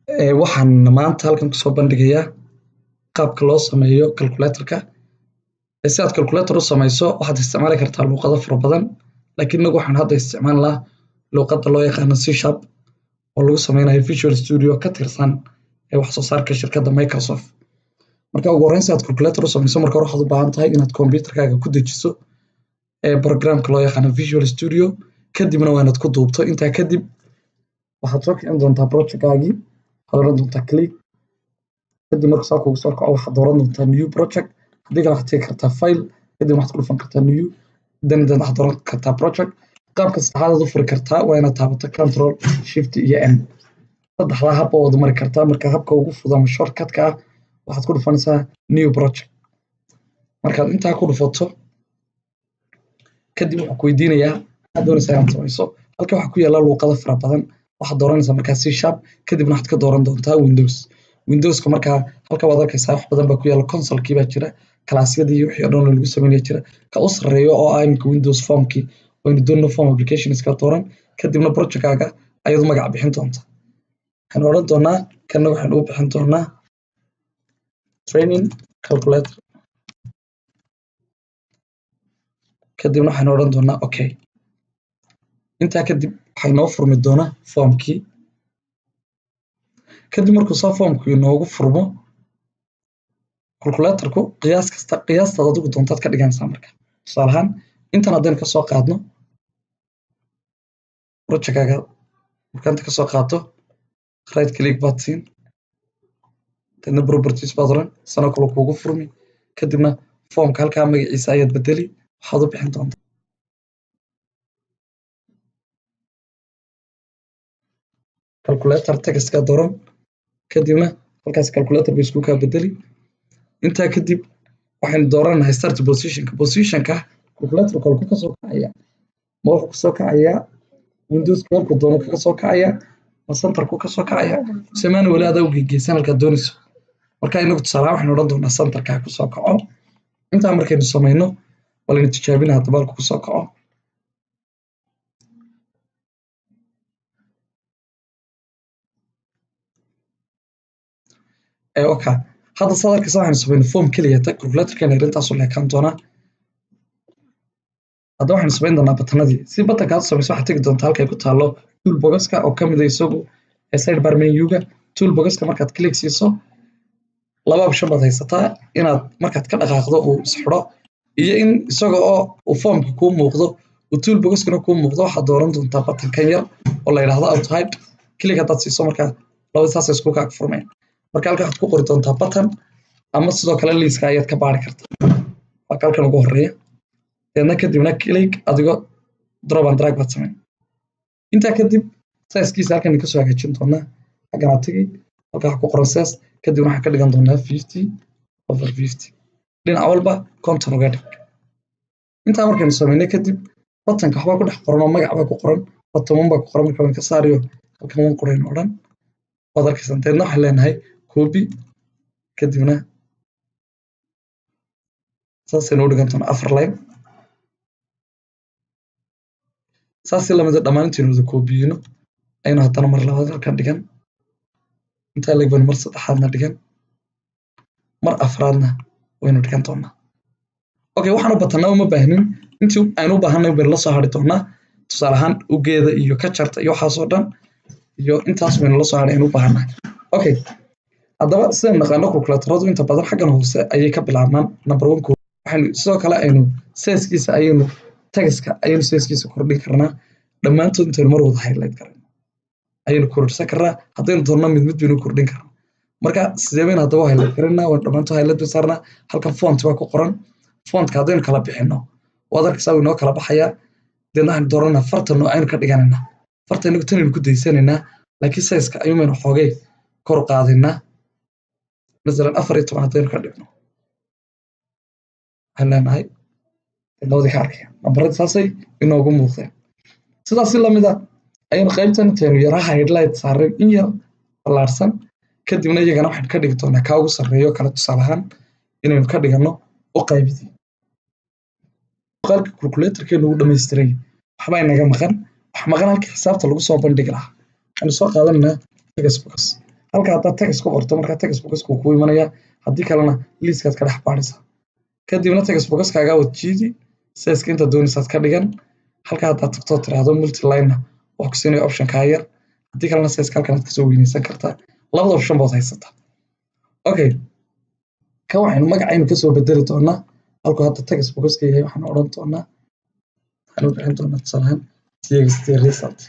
Waxaan maanta halkan kusoo bandhigayaa qaabka loo sameeyo calculator-ka. Si aad calculator u sameyso, waxaad isticmaali kartaa luqado fara badan, laakiin inagu waxaan hadda isticmaalnaa luqadda loo yaqaano C Sharp oo lagu sameynayo Visual Studio ka tirsan ee wax soo saarka shirkadda Microsoft. Marka ugu horreyn, si aad calculator u sameyso, marka hore waxaad u baahan tahay inaad computerkaaga ku dejiso programka loo yaqaano Visual Studio, kadibna waa inaad ku duubto. Intaa kadib waxaad soo kicin doontaa projectkaagii, waxaad oran doontaa click. Kadib markuu saa kugu soo kaco, waxaad dooran doontaa new project. Haddii kale waxaad tegi kartaa file, kadib waxaad ku dhufan kartaa new, then waxaad dooran kartaa project. Qaabka saddexaad aad u furi kartaa waa inaad taabato Control, Shift iyo N. Saddexdaa hab oo wada mari kartaa. Marka habka ugu fudud ama shortcut-ka ah, waxaad ku dhufanaysaa new project. Markaad intaa ku dhufato kadib, wuxuu ku weydiinayaa maxaad doonaysaa inaad samayso. Halka waxaa ku yaala luuqado fara badan. Waxaad dooranaysaa markaa C Sharp, kadibna waxaad ka dooran doontaa Windows. Windowska markaa halka waad arkaysaa, wax badan baa ku yaala. Consolekii baa jira, classyadii iyo wixii oo dhan oo lagu sameynaya jira. Ka u sarreeyo oo ah iminka Windows Formkii waynu doonno, form application iska dooran, kadibna projectkaaga ayaad u magac bixin doontaa. Waxaan odhan doonaa kana waxaan ugu bixin doonaa training calculator, kadibna waxaan odhan doonaa okay. Intaa kadib waxaa inoo furmi doona formkii. Kadib markuu saa formku inoogu furmo, calculatorku qiyaas kasta, qiyaastaad adigu doontaad ka dhiganaysaa. Marka tusaale ahaan intan haddaynu kasoo qaadno projectkaaga, marka inta kasoo qaato, right click baad siin, kadibna properties baad oran, sanoo kale kuugu furmi. Kadibna formka halkaa magaciisa ayaad bedeli, waxaad u bixin doontaa calculator. Textka dooran, kadibna halkaas calculator bay isku kaa bedeli. Intaa kadib waxaynu dooranahay start positionka. Positionka calculatorka halkuu kasoo kacaya? Ma wuxuu kasoo kacayaa windowska halkuu doono kaga soo kacaya, ma centerku kasoo kacaya, mise manually adaa u geegeysan halkaad doonayso? Marka inagu tusaalahaan waxaynu odhan doonaa centerka ha kusoo kaco. Intaa markaynu samayno, walaynu tijaabina haddaba halku kusoo kaco. Okay, hadda saad arkaysa waxaynu samaynay form keliya. Ta calculatorkeena arintaasu leekaan doonaa. Hadda waxaynu samayn doonaa buttonadii. Si buttonka aad u samayso, waxaad tegi doontaa halkay ku taallo toolboxka oo kamid ah isagu sidebar menuga. Toolboxka markaad click siiso, laba option baad haysataa: inaad markaad ka dhaqaaqdo uu isxidho, iyo in isaga oo uu formka kuu muuqdo uu toolboxkana kuu muuqdo. Waxaad dooran doontaa buttonkan yar oo la yidhaahdo auto hide. Click haddaad siiso, markaa labada saasay isku kaa furmayaan. Marka halka waxaad ku qori doontaa button, ama sidoo kale liiska ayaad ka baari kartaa, waa halkan ugu horeeya. Deedna kadibna click adigoo drop and drag baad samayn. Intaa kadib sizekiisa halkan kasoo hagaajin doonaa. Xaggan aad tegi, halka waxaa ku qoran size, kadibna waxaan ka dhigan doonaa 50/50, dhinac walba 50 uga dhig. Intaa markaynu samaynay kadib, buttonka waxbaa ku dhex qoran oo magac baa ku qoran, button one baa ku qoran. Marka waan ka saariyo halkan one qorayno o dhan, waad arkaysaa. Deedna waxaan leenahay copy, kadibna saasaynu u dhigan doonaa afar line. Saasi lamida dhammaan intaynu wada koobiyeyno aynu haddana mar labaad halkan dhigan. Intaa leeg baynu mar saddexaadna dhigan, mar afraadna waynu dhigan doonaa. Okay, waxaan u buttonaa uma baahnin. Intii aynu u baahanay baynu la soo hari doonaa. Tusaale ahaan ugeeda iyo kajarta iyo waxaas oo dhan iyo intaas baynu la soo hadhay aynu u baahannahay. Okay, haddaba sidaynu naqaano, calculatoradu inta badan xaggan hoose ayay ka bilaabmaan number one. Waxaynu sidoo kale aynu sizekiisa, ayaynu textka ayaynu sizekiisa kordhin karnaa. Dhammaantood intaynu mar wada highlight karayno ayaynu kordhsan karnaa. Haddaynu doonno mid mid baynu kordhin karnaa. Marka sidee baynu haddaba highlight karaynaa? Waynu dhammaantood highlight bay saarnaa. Halkan font baa ku qoran. Fontka haddaynu kala bixinno, waad arkaysaa, wuu inoo kala baxayaa. Deedna waxaynu dooranaa farta nooc aynu ka dhiganaynaa. Farta inagu tanaynu ku daysanaynaa, laakiin sizeka ayuumaynu xoogay kor u qaadaynaa. Masalan 14 haddaynu ka dhigno, waxaan leenahay labadii ka arkaya nambaradii saasay inoogu muuqdeen. Sidaas si lamid a ayaynu qaybtan intaynu yaraha highlight saareen in yar ballaarsan, kadibna iyagana waxaynu ka dhigi doonaa kaa ugu sarreeyo kale, tusaale ahaan inaynu ka dhigano u qaybidii. Muuqaalka calculatorkeenu ugu dhamaystiran, waxbaa inaga maqan. Wax maqan halkii xisaabta lagu soo bandhigi lahaa. Waxaynu soo qaadanaynaa text box. Halka haddaad text ku qorto, markaa text boxka wuu kuu imanaya. Haddii kalena liiskaad ka dhex baadhaysaa. Kadibna text boxkaagaa wad jiidi, sizeka intaad doonaysaad ka dhigan. Halka haddaad tagtoo tiraahdo multiline, wuxuu ku siinaya option kaa yar. Haddii kalena sizeka halkan aad kasoo weynaysan kartaa. Labada option baad haysataa. Okay, kan waxaynu magacaynu kasoo bedeli doonaa. Halkuu hadda text boxka yahay, waxaanu odhan doonaa, waxaanu bixin doonaa tusaale ahaan txt result.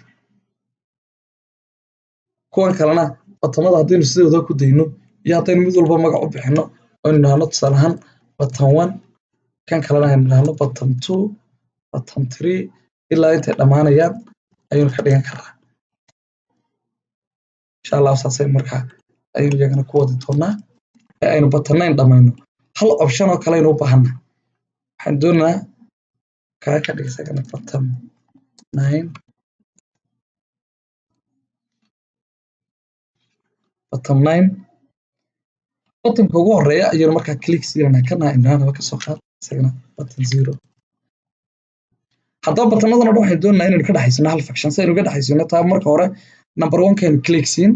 Kuwan kalena buttonada haddaynu sidooda ku dayno iyo haddaynu mid walba magac u bixino, aynu nidhaahno tusaale ahaan button one, kan kalena aynu nidhaahno button two, button three, ilaa intay dhammaanayaan ayaynu ka dhigan karnaa, insha Allah. Saasay markaa ayaynu iyagana ku wadi doonaa ee aynu button nine dhammayno. Hal option oo kale aynu u baahannahay. Waxaan doonaynaa kaa ka dhig isagana button nine. Button nine, buttonka ugu horeeya ayaynu markaa click siinanaa. Kana aynu ka soo qaad isagana button zero. Haddaba buttonadan o dhan waxaynu doonaynaa inaynu ka dhexaysino hal function. Si aynu uga dhexaysino taa, marka hore number one kaynu click siin.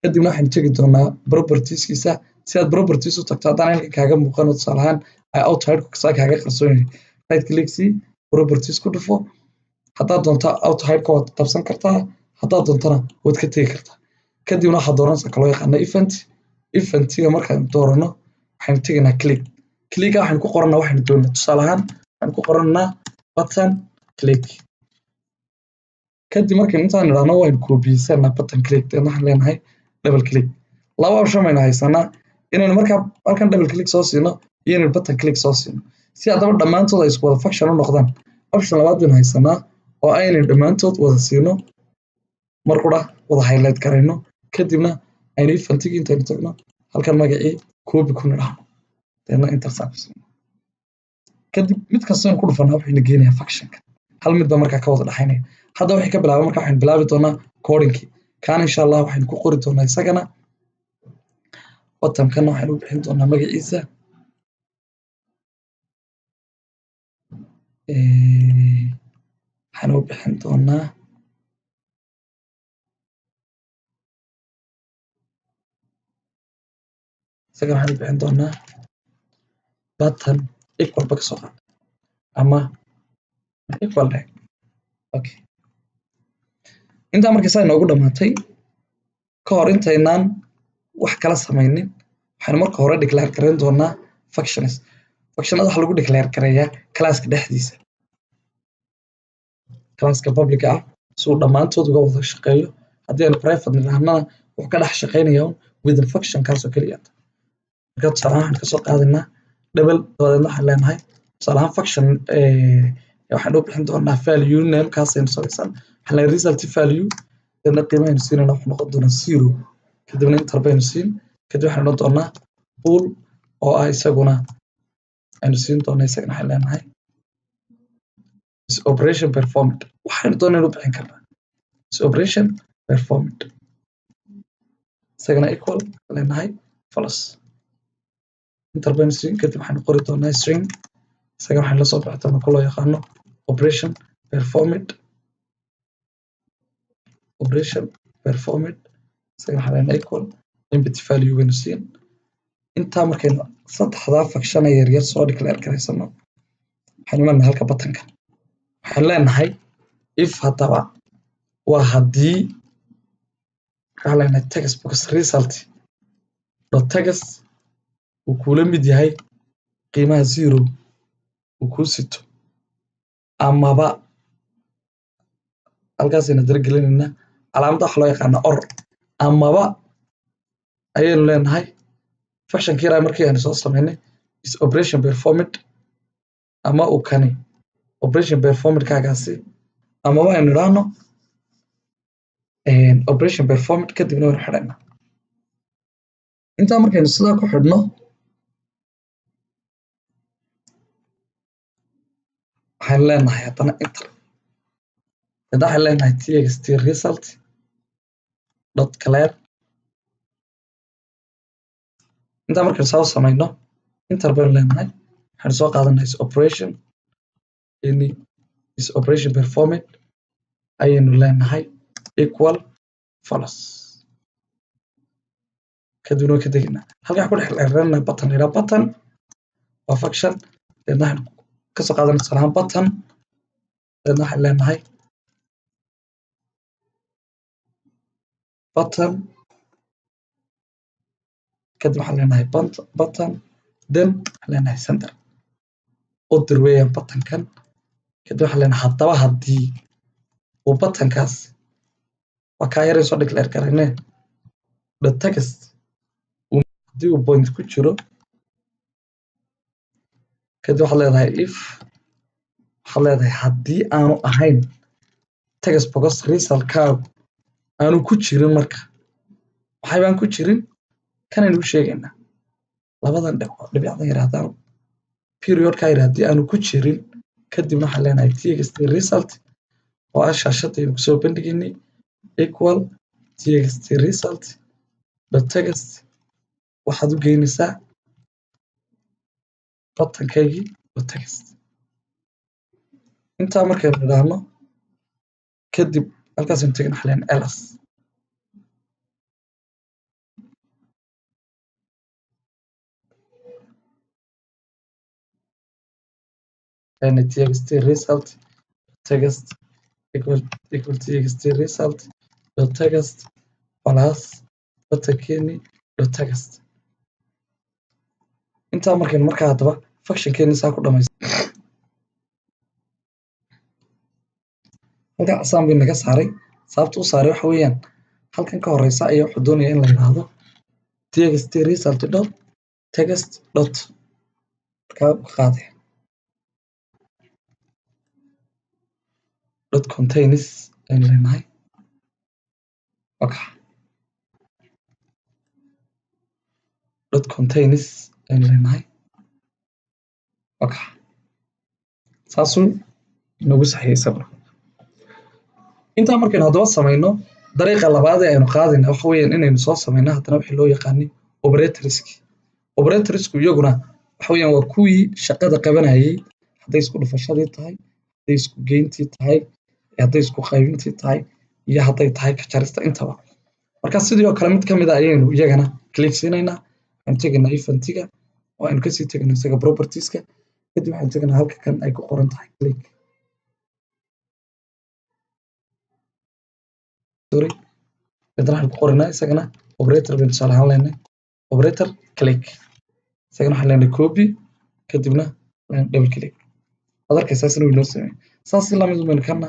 Kadibna waxaynu tegi doonaa propertieskiisa. Si aad properties u tagto, haddaan halkan kaaga muuqan oo tusaale ahaan ay auto saa kaaga qarsoon yahay, right click sii, properties ku dhufo. Haddaad doonto auto hide-ka waad qabsan kartaa, haddaad doontona waad ka tegi kartaa. Kadibna waxaad dooranaysaa kaloo yaqaana event. Eventiga markaan doorano, waxaynu tegaynaa click. Clicka waxaynu ku qoranaa waxaynu doonaa. Tusaale ahaan waxaynu ku qoranaa button click. Kadib markaynu intaan idhaahno, waynu koobiyeysanaa button click. Deedna waxaan leenahay double click. Laba option baynu haysanaa: inaynu markaa halkan double click soo siino iyo inaynu button click soo siino. Si haddaba dhammaantood ay isku wada function u noqdaan, option labaad baynu haysanaa oo aynaynu dhammaantood wada siino mar qura, wada highlight garayno, kadibna aynu eventigii intaynu tagno halkan magacii copy ku nidhaahno, deedna enter saa ku siino. Kadib mid kastaynu ku dhufanaa wuxuu ina geenayaa functionka. Hal mid baa markaa ka wada dhaxaynaya. Hadda wixii ka bilaaba marka waxaynu bilaabi doonaa codingkii. Kaana insha Allah waxaynu ku qori doonaa isagana buttonkana waxaynu u bixin doonaa magaciisa, waxaynu u bixin doonaa, isagana waxaynu u bixin doonaa button equal ba kasoo qaad ama equal dheh. Okay, intaa markii saa inoogu dhamaatay, ka hor intaynaan wax kala samaynin, waxaynu marka hore declare garayn doonaa functions. Functionada waxaa lagu declare gareeyaa classka dhexdiisa, classka public ah, si uu dhammaantood uga wada shaqeeyo. Haddii aynu private nidhahnana, wuxuu ka dhex shaqeynaya within function kaasoo keliya. Marka tusaale ahaan waxaan kasoo qaadaynaa double, dabadeedna waxaan leenahay tusaale ahaan function waxaan u bixin doonaa value name kaasaynu samaysan. Waxaan leenahay result value, deedna qiimahaynu siinayna wuxuu noqon doonaa zero. Kadibna enter baynu siin. Kadib waxaan odhan doonaa bool oo ah isaguna aynu siin doonaa. Isagana waxaan leenahay is operation performed. Waxaynu doonaynu u bixin karnaa is operation performed. Isagana equal leenahay false, enter baynu siin. Kadib waxaynu qori doonaa string. Isaga waxaynu la soo bixi doonaa ku loo yaqaano operation performed. Operation performed isagana waxaan leenahay equal empty value baynu siin. Intaa markaynu saddexdaa function yaryar soo declare garaysano, waxaynu imanaa halka buttonka. Waxaan leenahay if. Haddaba waa haddii waxaan leenahay text box result dot text uu kula mid yahay qiimaha zero uu kuu sito, amaba halkaasaynu dargelinaynaa calaamadda waxa loo yaqaana or. Amaba ayaynu leenahay functionkii yaraa markii aynu soo samaynay is operation performed, ama uu kani operation performed kaagaasi, amaba aynu idhaahno operation performed. Kadibna waynu xidhaynaa. Intaa markaynu sidaa ku xidhno, waxaynu leenahay haddana enter. Hadda waxaan leenahay txt result dot clear. Intaa markaynu saa u samayno, enter baynu leenahay. Waxaynu soo qaadanaa is operation, any is operation performed ayaynu leenahay equal false. Kadibna waan ka degaynaa halkan waxaan ku dhex xirnaa button la yidhaha button waa function. Deedna waxaan kasoo qaadanaa tusaale ahaan button. Deedna waxaan leenahay button, kadib waxaan leenahay button, then waxaan leenahay center u dir weeyaan buttonkan. Kadib waxaan leenahay haddaba haddii uu buttonkaas waa kaa yaray soo declare garayne the text haddii uu point ku jiro, kadib waxaad leedahay if, waxaad leedahay haddii aanu ahayn text box resultkaagu aanu ku jirin, marka waxay baan ku jirin kanaynu u sheegaynaa labadan dhibco dhibicdan yar haddaan periodka yar haddii aanu ku jirin, kadibna waxaan leenahay txt result oo ah shaashadaynu kusoo bandhigaynay equal txt result dot text, waxaad u geynaysaa buttonkaygii dot text. Intaa markaynu idhaahno kadib halkaasaynu tegin waxaan leenahay else. Txt result text equal txt result dot text plus buttonkeeni dot text. Intaa markaynu markaa haddaba functionkeeni saa ku dhamaysto, halkan casaan bay naga saaray. Sababta u saaray waxa weeyaan halkan ka horeysa ayaa wuxuu doonaya in la yidhaahdo txt result dot text dot markaa ka qaaday dot contains aynu leenahay. Okay, dot contains aynu leenahay. Okay, saasuu inagu saxiyay isaguna. Intaa markaynu haddaba samayno, dariiqa labaad ee aynu qaadayna waxa weeyaan inaynu soo samayno haddana wixii loo yaqaanay operatorski. Operatorsku iyaguna waxa weeyaan waa kuwii shaqada qabanayay, hadday isku dhufashadii tahay, hadday isku geyntii tahay, hadday isku qaybintii tahay iyo hadday tahay ka jarista intaba. Marka sidii oo kale mid ka mid a ayaynu iyagana click siinaynaa. Waxaan tegaynaa eventiga oo aynu kasii tegaynaa isaga propertieska. Kadib waxaan tegaynaa halka kan ay ku qoran tahay click, sorry, deetana waxaan ku qoranaa isagana operator baynu tusaale ahaan leenahay operator click. Isagana waxaan leenahay copy, kadibna double click. Waad arkaysaa isna wuu inoo sameeyey. Saas si lamid baynu kana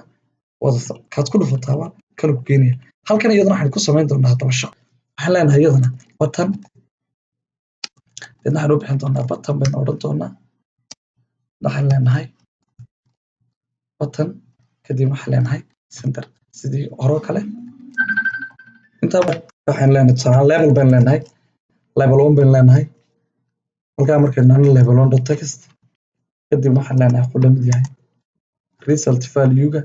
wada kaad ku dhufataaba kana ku geenaya halkan. Iyadana waxaan ku samayn doonaa haddaba shaqo. Waxaan leenahay iyadana button, deedna waxaan u bixin doonaa button baynu odhan doonaa. Waxaan leenahay button, kadib waxaan leenahay center sidii hore oo kale. Intaa waxaan leenahay tusaale level baynu leenahay, level one baynu leenahay. Halkaa markaynu nahno level one dot text, kadibna waxaan leenahay wuxuu la mid yahay result value-ga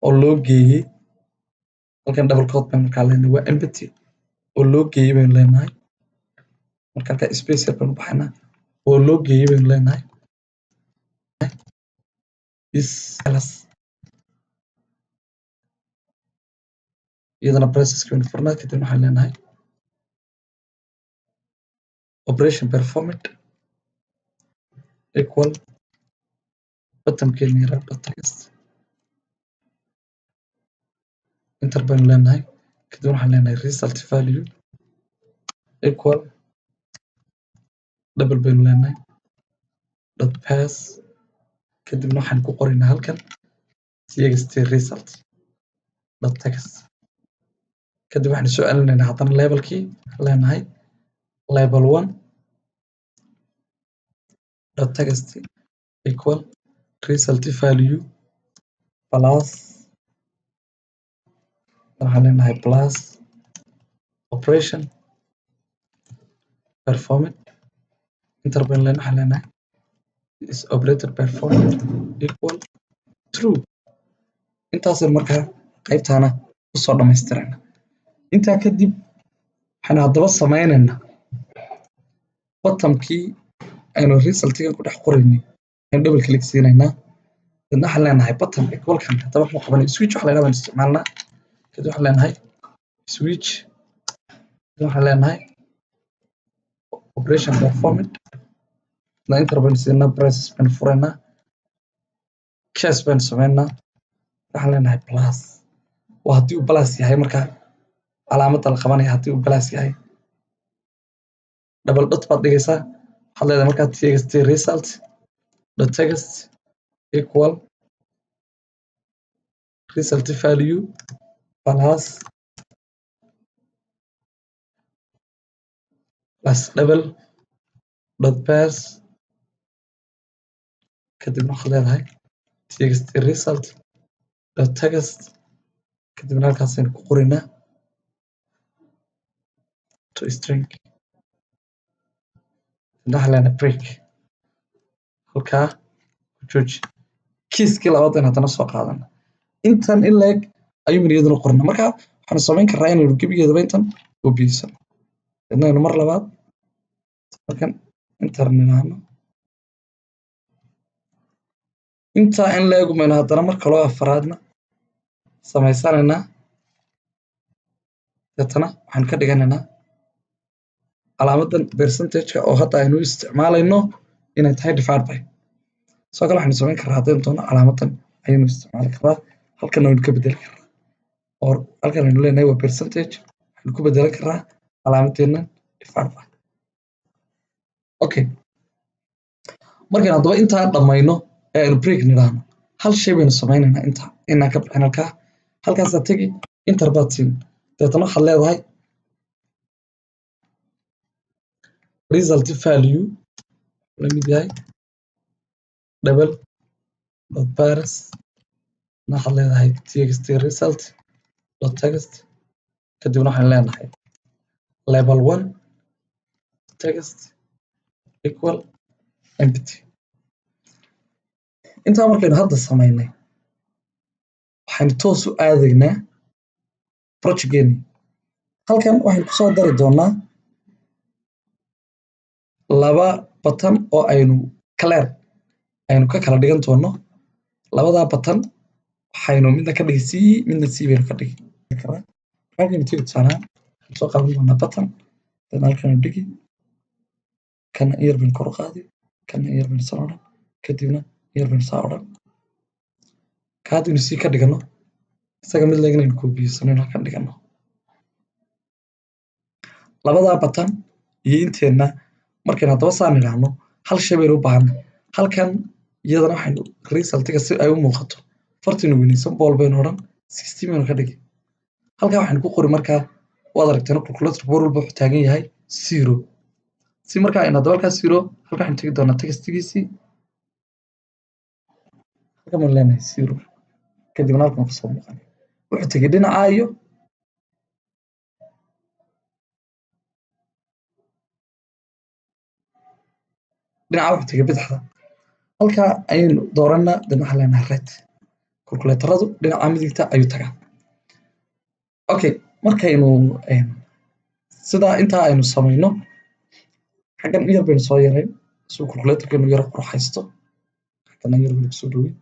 oo loo geeyey halkan double quote baynu markaa leenahay, waa empty oo loo geeyey baynu leenahay. Marka halkaa space yar baynu baxaynaa, oo loo geeyey baynu leenahay is else, iyadana braceska baynu furnaa. Kadibna waxaan leenahay operation performed equal buttonkeena yaraa dot text, enter baynu leenahay. Kadibna waxaan leenahay result value equal double baynu leenahay dot parse, kadibna waxaan ku qoraynaa halkan txt result dot text. Kadib waxaynu soo celinaynaa haddana labelkii, leenahay label one dot text equal result value plus, waxaan leenahay plus operation performed, enter baynu leenahay. Waxaan leenahay is operator performed equal true. Intaasay markaa qaybtaana kusoo dhamaystirayna. Intaa kadib waxaynu haddaba sameynaynaa buttonkii aynu resultiga ku dhex qoraynay aynu double click siinaynaa. Dadna waxaan leenahay button equalkan haddaba wuxuu qabanaya switch wax la yidhahdo baynu isticmaalnaa. Kadib waxaan leenahay switch, Waxaan leenahay operation performed. Enter baynu siinaa, braces baynu furaynaa, case baynu samaynaa. Waxaan leenahay plus, waa haddii uu plus yahay. Markaa calaamadda la qabanaya haddii uu plus yahay, double dot baad dhigaysaa. Waxaad leedahay markaa txt result dot text equal result value plus plus double dot parse. Kadibna waxaad leedahay txt result dot text. Kadibna halkaasaynu ku qoraynaa to string. Kadibna waxaan leenahay break, halkaa ku jooji. Kiiskii labaad aynu haddana soo qaadana, intan in leeg ayuun iyaduna qorna. Marka waxaanu samayn karraa inaynu gebigeedaba intan koobiyeysano, kadibna aynu mar labaad halkan enter nidhaahno. Intaa in leegu maynu haddana mar kaloo afaraadna samaysanaynaa. Deetana waxaanu ka dhiganaynaa calaamadan percentage-ka oo hadda aynu isticmaalayno inay tahay divide by. Sidoo kale waxaynu samayn karraa, haddaynu doono, calaamadan ayaynu isticmaali karraa. Halkan waynu ka bedeli karraa oo halkan aynu leenahay waa percentage, waxaynu ku bedelan karraa calaamadeennan divide by. Okay, markaynu haddaba intaa dhammayno ee aynu break nidhaahno, hal shay baynu samaynaynaa inta inaan ka bixin. Halkaa halkaasaa tegi, enter baad siin. Deetana waxaad leedahay result value la mid yahay double dot parse. Waxaad leedahay txt result dot text. Kadibna waxaan leenahay level one text equal empty. Intaa markaynu hadda samaynay, waxaynu toos u aadaynaa projectgeeni. Halkan waxaynu kusoo dari doonaa laba button oo aynu clear aynu ka kala dhigan doono. Labadaa button waxaynu midna ka dhigi C, midna C baynu ka dhigi karaa. Halkaynu tegi, tusaalahaan waxaynu soo qaadan doonaa button. Then halkanu dhigi, kana in yar baynu kor u qaadi, kana in yar baynu saa odhan, kadibna in yar baynu saa odhan. Ka haddaynu C ka dhigano, isaga mid leeg inaynu koobiyeysanno, inaynu halkan dhigano labadaa button iyo inteenna. Markaynu haddaba saan idhaahno, hal shay baynu u baahanay. Halkan iyadana waxaynu resultiga si ay u muuqato fartaynu weynaysan, bold baynu odhan, 16 baynu ka dhigi. Halkan waxaynu ku qori markaa, waad aragteen, calculator mar walba wuxuu taagan yahay zero. Si markaa aynu haddaba halkaa zero, halkan waxaynu tegi doonaa textigiisii. Halkan baynu leenahay zero. Kadibna halkan kasoo muuqanay wuxuu tegey dhinacaa iyo dhinaca, wuxuu tegey bidixda. Halkaa ayaynu dooranaa. Dib waxaan leenahay right. Calculatoradu dhinaca midigta ayuu tagaa. Okay, markaynu sidaa intaa aynu samayno, xaggan in yar baynu soo yarayn si uu calculatorkeenu yara qurxaysto. Xaggan in yar baynu kusoo dhaweyn.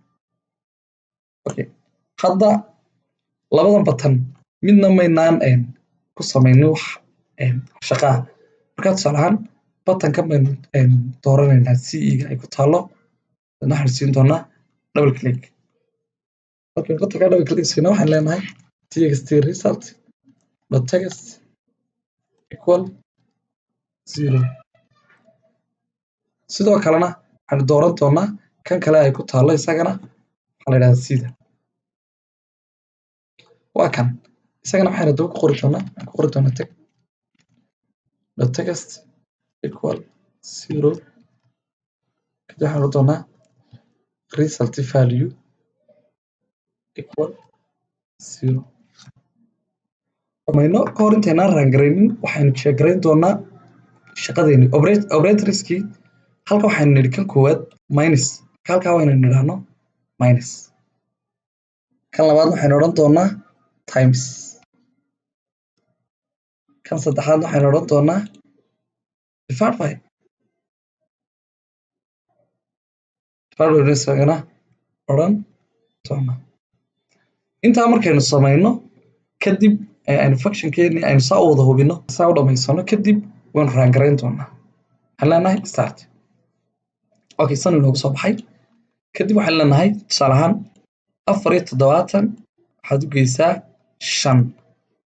Okay, hadda labadan button midna maynaan ku samaynin wax shaqa ah. Markaa tusaale ahaan buttonkan baynu dooranaynaa CE-ga ay ku taalo. Dadna waxaynu siin doonaa double click. Markaynu buttonka double click siino, waxaan leenahay txt result dot text equal zero. Sidoo kalena waxaynu dooran doonaa kan kale ay ku taalo. Isagana waxaa la yidhahdaa sida waa kan. Isagana waxaynu daba ku qori doonaa, waxaan ku qori doonaa teg dot text equal zero. Kadib waxaan odhan doonaa result value equal zero. Samayno ka hor intaynaan run garaynin, waxaynu check garayn doonaa shaqadeeni operatorskii. Halka waxaynu nidhi kan koowaad minus, halkaa waynu nidhaahno minus. Kan labaad waxaynu odhan doonaa times. Kan saddexaad waxaynu odhan doonaa divide by. Divide by isagana odhan doonaa. Intaa markaynu samayno kadib Aynu functionkeeni aynu saa u wada hubino, saa u dhamaysano, kadib waynu run garayn doonaa. Waxaan leenahay start. Okay, san inoogu soo baxay. Kadib waxaan leenahay, tusaale ahaan, 74 waxaad u geysaa 5,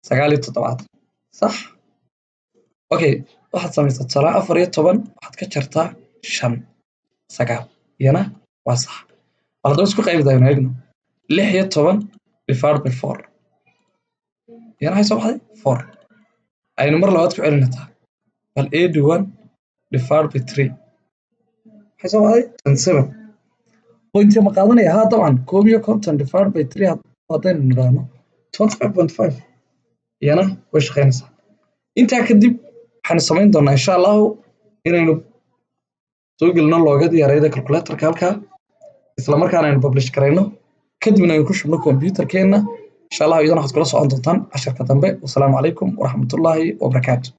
79, sax. Okay, waxaad samaysaa, tusaale ahaan, 14 waxaad ka jartaa 5, 9, iyana waa sax. Bal haddaba isku qaybi dayno, eegno. 16 divided by 4, iyana waxay soo baxday 4. Aynu mar labaad ku celinataa. Bal 81 divided by 3 waxay soo baxday 27. Point ma qaadanaya? Haa, dabcan. 51 divided by 3 haddaynu nidhaahno, 25.5, iyana way shaqaynaysaa. Intaa kadib waxaanu samayn doonaa, insha Allahu, inaynu soo gelino loogadii yarayda calculatorka halkaa, isla markaana aynu publish garayno, kadibna aynu ku shubno computerkeenna, insha Allah. Iyadana waxaad kula socon doontaan casharka dambe. Wasalaamu calaykum waraxmatullaahi wabarakaatu.